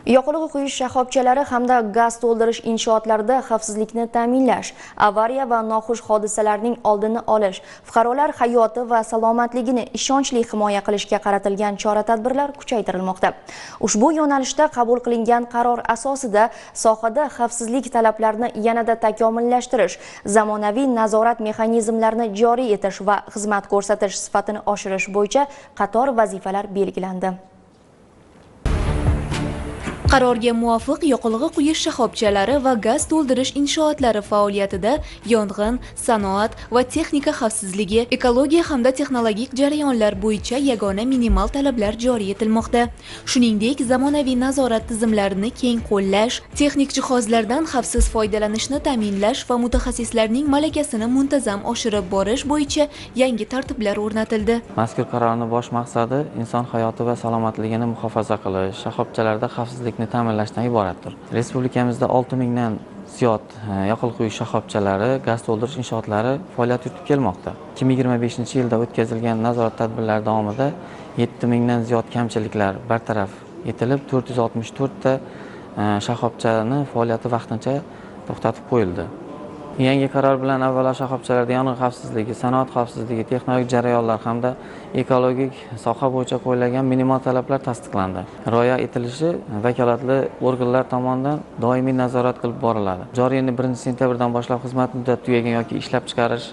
Yoqilg'i quyish shoxobchalari hamda gaz to'ldirish inshootlarida xavfsizlikni ta'minlash, avariya va noxush hodisalarning oldini olish, fuqarolar hayoti va salomatligini ishonchli himoya qilishga qaratilgan chora-tadbirlar kuchaytirilmoqda. Ushbu yo'nalishda qabul qilingan qaror asosida sohada xavfsizlik talablarini yanada takomillashtirish, zamonaviy nazorat mexanizmlarini joriy etish va xizmat ko'rsatish sifatini oshirish bo'yicha qator vazifalar belgilandi. Qarorga muvofiq yoqilg'i quyish shoxobchalari va gaz to'ldirish inshootlari faoliyatida yong'in, sanoat va texnika xavfsizligi, ekologiya hamda texnologik jarayonlar bo'yicha yagona minimal talablar joriy etilmoqda. Shuningdek, zamonaviy nazorat tizimlarini keng qo'llash, texnik jihozlardan xavfsiz foydalanishni ta'minlash va mutaxassislarning malakasini muntazam oshirib borish bo'yicha yangi tartiblar o'rnatildi. Mazkur qarorning bosh maqsadi inson hayoti va salomatligini muhofaza qilish, shoxobchalarda xavfsizlikni ta'minlashdan iboratdir. Respublikamizda 6000 dan ziyod yoqilg'i quyish shoxobchalari, gaz to'ldirish inshootlari faoliyat yuritib kelmoqda. 2025-yilda o'tkazilgan nazorat tadbirlari davomida 7000 dan ziyod kamchiliklar bartaraf etilib, 464 ta shoxobchani faoliyati vaqtincha to'xtatib qo'yildi. Yangi qaror bilan avvalo shoxobchalarda yong'in xavfsizligi, sanoat xavfsizligi, texnologik jarayonlar hamda ekologik soha bo'yicha qo'yilgan minimal talablar tasdiqlandi. Rioya etilishi vakolatli organlar tomonidan doimiy nazorat qilib boriladi. Joriy yilning 1-sentyabrdan boshlab xizmat muddati tugagan yoki ishlab chiqarish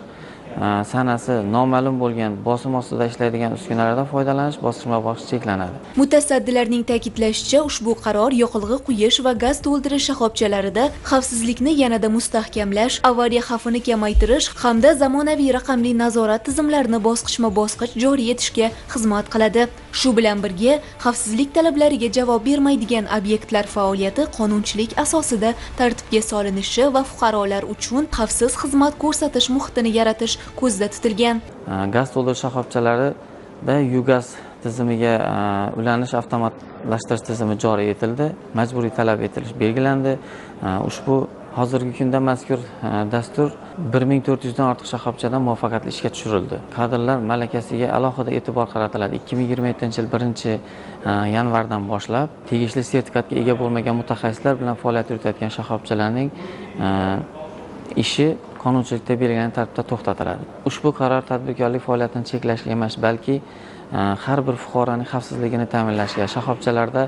sanasi noma'lum bo'lgan bosim ostida ishlaydigan uskunalardan foydalanish bosqichma-bosqich cheklanadi. Mutasaddilarning ta'kidlashicha, ushbu qaror yoqilg'i quyish va gaz to'ldirish shoxobchalarida xavfsizlikni yanada mustahkamlash, avariya xavfini kamaytirish hamda zamonaviy raqamli nazorat tizimlarini bosqichma-bosqich joriy etishga xizmat qiladi. Shu bilan birga, xavfsizlik talablariga javob bermaydigan obyektlar faoliyati qonunchilik asosida tartibga solinishi va fuqarolar uchun xavfsiz xizmat ko'rsatish muhitini yaratish ko'zda tutilgan. Gaz to'ldirish shoxobchalarida UGaz tizimiga ulanish avtomatlashtirish tizimi joriy etildi. Majburiy talab etilish belgilandi. Ushbu hozirgi kunda mazkur dastur 1400 dan ortiq shoxobchadan muvaffaqiyatli ishga tushirildi. Kadrlar malakasiga alohida e'tibor qaratiladi. 2027-yil 1-yanvardan boshlab tegishli sertifikatga ega bo'lmagan mutaxassislar bilan faoliyat yuritayotgan shoxobchalarning ishi qonunchilikda belgilangan tartibda to'xtatiladi. Ushbu qaror tadbirkorlik faoliyatini cheklashga emas, balki har bir fuqaroning xavfsizligini ta'minlashga, shoxobchalarda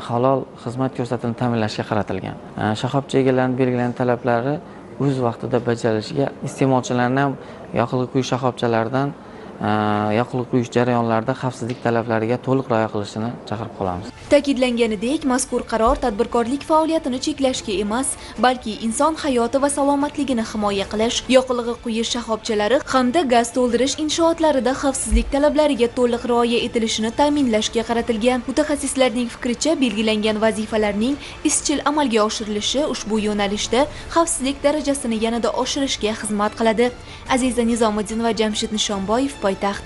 halol xizmat ko'rsatishni ta'minlashga qaratilgan. Shoxobcha egalarining belgilangan talablari o'z vaqtida bajarilishiga, iste'molchilarni ham yoqilg'i quyish shoxobchalaridan yoqilg'i quyish jarayonlarida xavfsizlik talablariga to'liq rioya qilishini chaqirib qolamiz. Ta'kidlanganidek, mazkur qaror tadbirkorlik faoliyatini cheklashga emas, balki inson hayoti va salomatligini himoya qilish, yoqilg'i quyish shoxobchalari hamda gaz to'ldirish inshootlarida xavfsizlik talablariga to'liq rioya etilishini ta'minlashga qaratilgan. Mutaxassislarning fikricha, belgilangan vazifalarning izchil amalga oshirilishi ushbu yo'nalishda xavfsizlik darajasini yanada oshirishga xizmat qiladi. Aziza Nizomiddin va Jamshid Nishonboyev, poytaxt.